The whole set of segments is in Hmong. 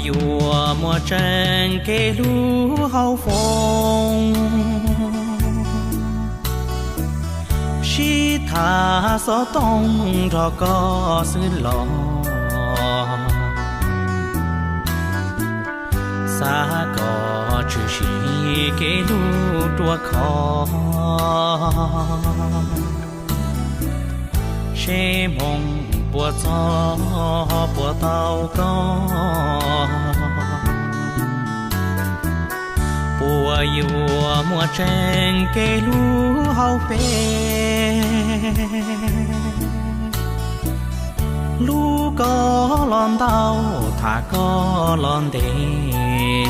Yuav muaj tseeb kev hlub hauv foom, sib tham xov tooj nrog koj xwb los, xav kom tshwm sim kev hlub ruaj khov, seb hmoov puas txog puas tau koj. Puas yuav muaj tseeb kev hlub hauv peb, hlub koj los ntau, tham koj los ntev,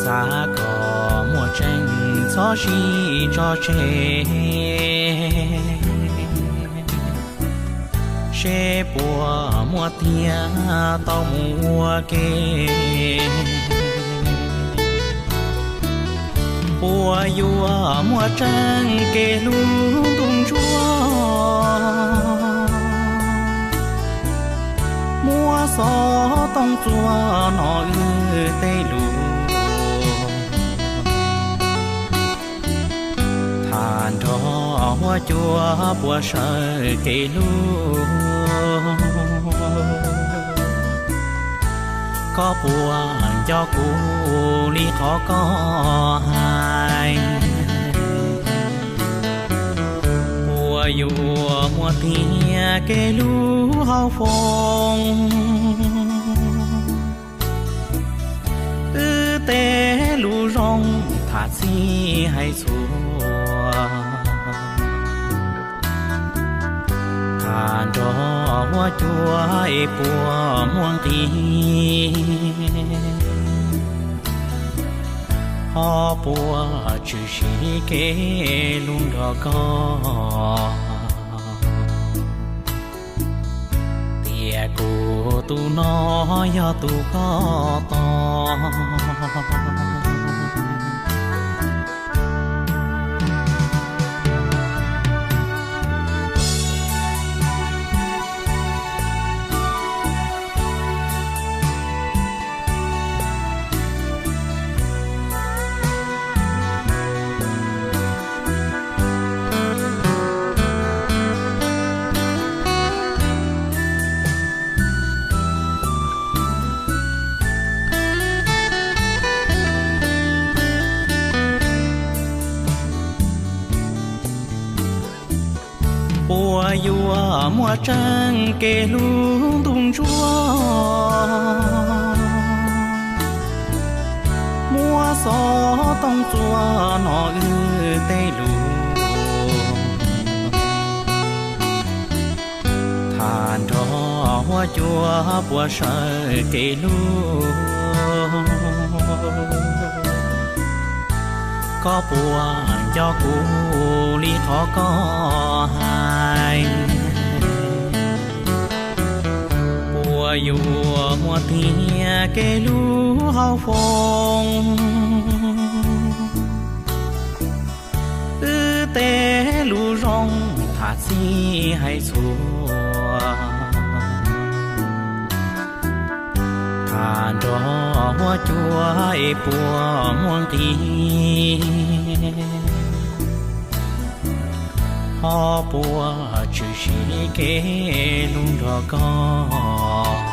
xav kom muaj tseeb txhob sib tso tseg, seb puas muaj tiag tau mus ua ke. Puas yuav muaj tseeb kev hlub ntuj ntsuab, muab xov tooj txuas hnov wb tej lus, tham nrog huab cua puas sawv kev hlub. Koj puas nco kuv li qhov koj hais? Puas yuav muaj tiag kev hlub hauv foom, wb tej lus zoo tham txhij hais txhua, tham nrog huab cua es puas muaj nqis, ho puas tshwm sim kev hlub nrog koj. Tias kuv tus no yog tus koj tau. Puas yuav muaj tseeb kev hlub ntuj ntsuab, muab xov tooj txuas hnov wb tej lus, tham nrog huab cua puas sawv kev hlub. Koj puas nco kuv li qhov koj hais? Puas yuav muaj tiag kev hlub hauv foom, wb tej lus zoo tham txhij hais txhua, tham nrog huab cua es puas muaj nqis, ho puas tshwm sim kev hlub nrog koj.